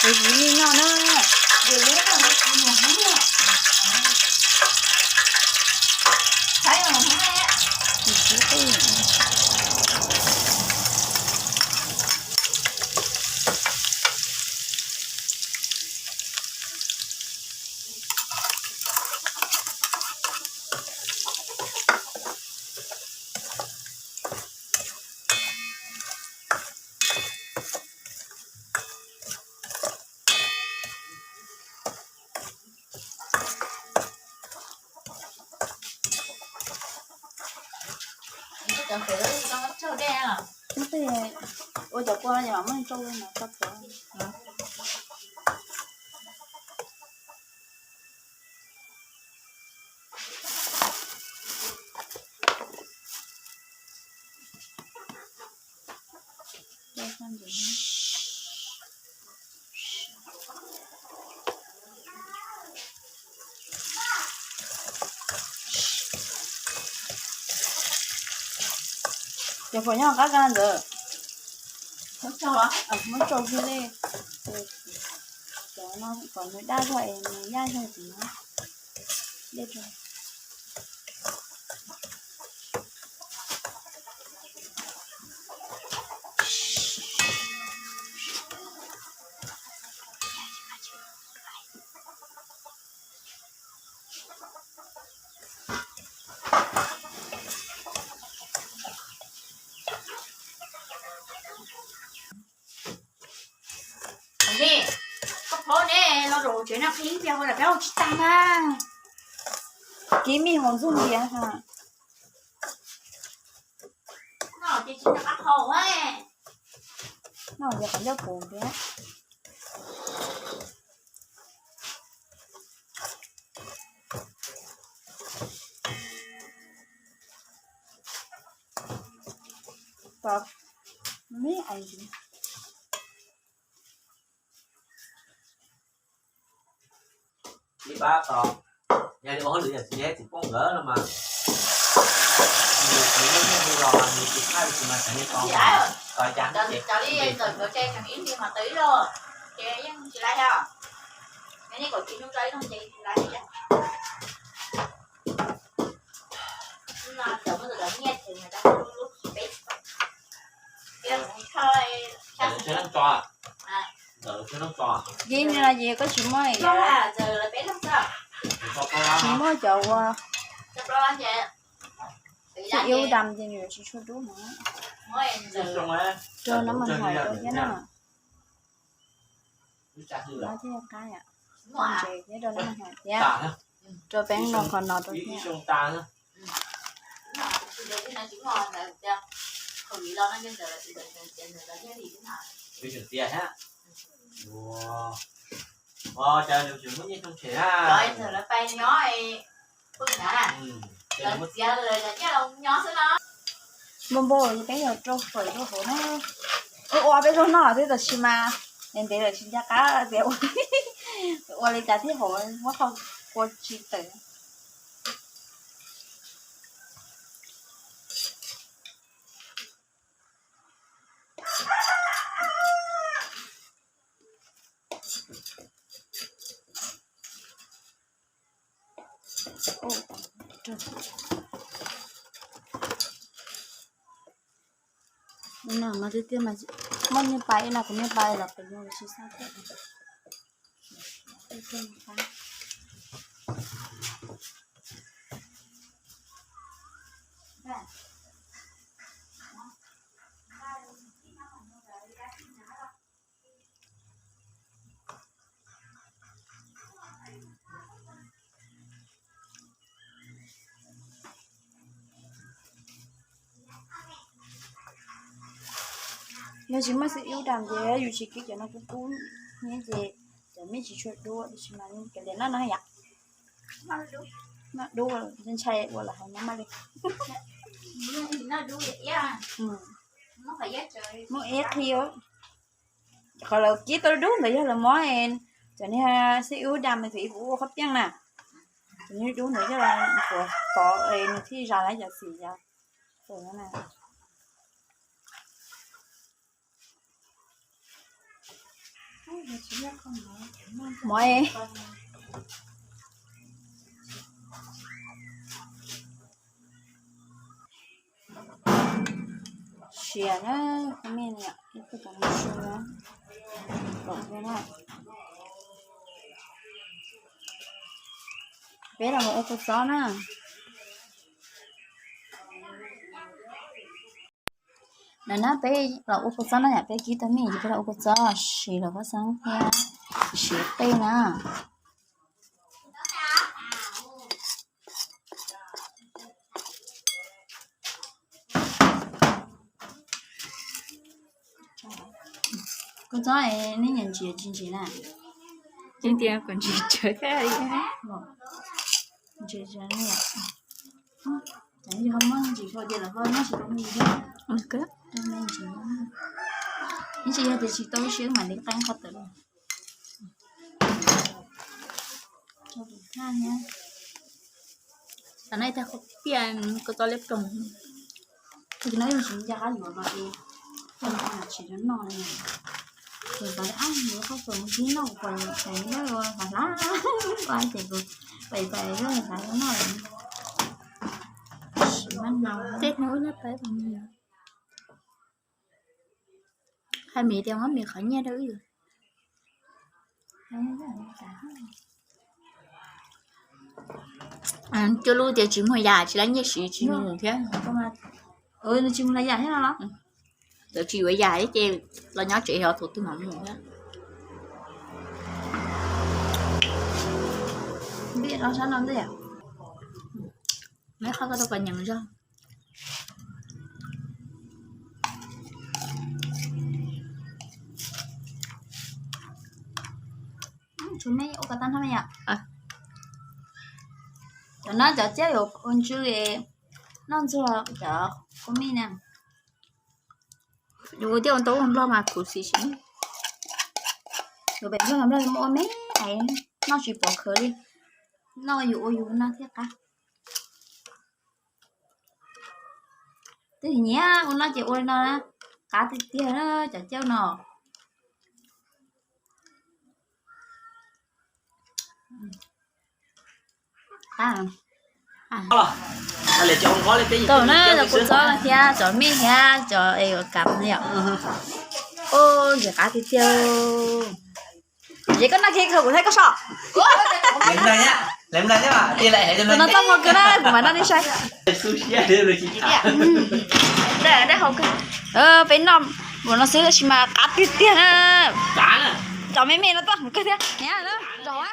Kuv tsis li noj na. Ua cov kua no muab rau no tso plhuav. Cov phuam nyob qab ka ntawd. Muab tsau kiag li. Cov no kom nws daj zog es nws yaj zog tim no. Dej rau. Koj phob ne, los rau hauv tsev no qhib tias ua dam peb ua tsis tag na. Kib mij hauv ntxuj ntiav ha. No ces tsis nco qab haus. No ces qhov ncauj puv ntiav. Tau, me ais ntxiv. Ib pab tau, yog li ua hauj lwm yam txiv txiv poj nkawd no mas, nws tsis muaj nyiaj hu los mas nws tsis tshaj li mas cov niag tau, tau cas ces cov li ntawm nkawd ces tseem ib ntsis mas tau ib los ces yeej tsis laiv thiab. Yog nej kom tsis nug tso ib los ces tsis laiv thiab. Cov muaj tus cov nyiaj ces nws tab lub peb Kib no ces koj tsis muaj, tsis muaj cov ua xi iub dam ces nws yuav tsis tshua dub no. Rau no mas hais rau thiab na. No thiaj qab yom. Ntses thiab rau no mas hais thiab. Rau peeb no qhov no rau thiab. Npau npau peb yuav rau fawm rau hauv na. Wb ua peb zaug noj xwb tab sis mas ntev ntev lawm tsis nco qab tias ua li cas thiab hauv muab qhov kua tsis tawm. No mas tiag tiag mas muaj niag pais ib no kuv niag pais los pem no tsis xav thiab. Yog tsis muaj xi iub dam ces yus tsis kib cov no kub kub nyiab ces cov me tsis tshua dub tab sis mas cov liam noj no yom. Noj dub ntshai ua lawm hais nyob maj li. Muab ib qhi, qhov lawv kib tau dub ntawd yog lawv muab cov niag xi iub dam thaum ub kuv ua qhob piaj na, cov niag dub ntawd coj los tuav tod nws thiaj zais lawv cov xim cov. Mov es siav na, koj mej na, ib tug cov no su na, kom peb na. Peb los ua kua txob na. Ntawm na peb los ua kua txob na yom, peb kib tau me ces peb los ua kua txob siav los pab xeeb thiab siav qej na. Kua txob nej nyiam ntsim tsis ntsim na? Tias kom ntsim tsawv thiab. Ntsim tsawv, yog muab ntsim hlo ces lawv ho nyob tsis tau me ntsis thiab. Ntsim, ntsim yog tias tsis tau siab mam li qeeb qhov tawm. Tso tus thaj thiab. Tam no ib tag qhov piaj kua txob liab ploog. Tus no yeej tsis nco qab yuav los es tsis nco tsis nco noj li. Kuv xav tias yuav qhov txob mus kib noj kuv pom hais lawm ua hlav hlav ua ces kuv pais pais lawm hlav noj lawm. Tej hnub wb nyob pab tus no hais mis tias muab mis qhov nyiaj rau wb. Coj lub tias tsis muaj yam tsis lab nyiaj siv tsis mus thiab. Tsis mus laj yam thiab no los? Txawm tsis yuav yam ces los nyob tsev xyov thaum twg mam mus thiab. Npij los sab no ntej. Meb qhov koj tau kom nyeem zog. Tshuav mej ua kom tag nrho me yom. Cov no cov tsiab yuav ua ntsw noj ntxuag cov kua mij na. Yus ua tiaj ua ntaub ua nplog mas khuv xim sim. Yus pem nplog nplog muaj ua me es noj tsis pom khawv li. Noj yus ua yus no thiaj qab. Twb nyiam ua no ces ua li no na, qab tiag tiag na cov cauj no. Tau na, cov kua txob thiab cov mij thiab cov es kam yom. Ua ntxim qab tiag tiag. Ces koj noj kiag khaws kuv thiab koj so. Tus no txoj hau kawg na, kuv mam noj nej saib. Peb noj npaum no xwb tab sis mas qab tiag tiag na. Cov me me no txoj hau kawg thiab. Zaum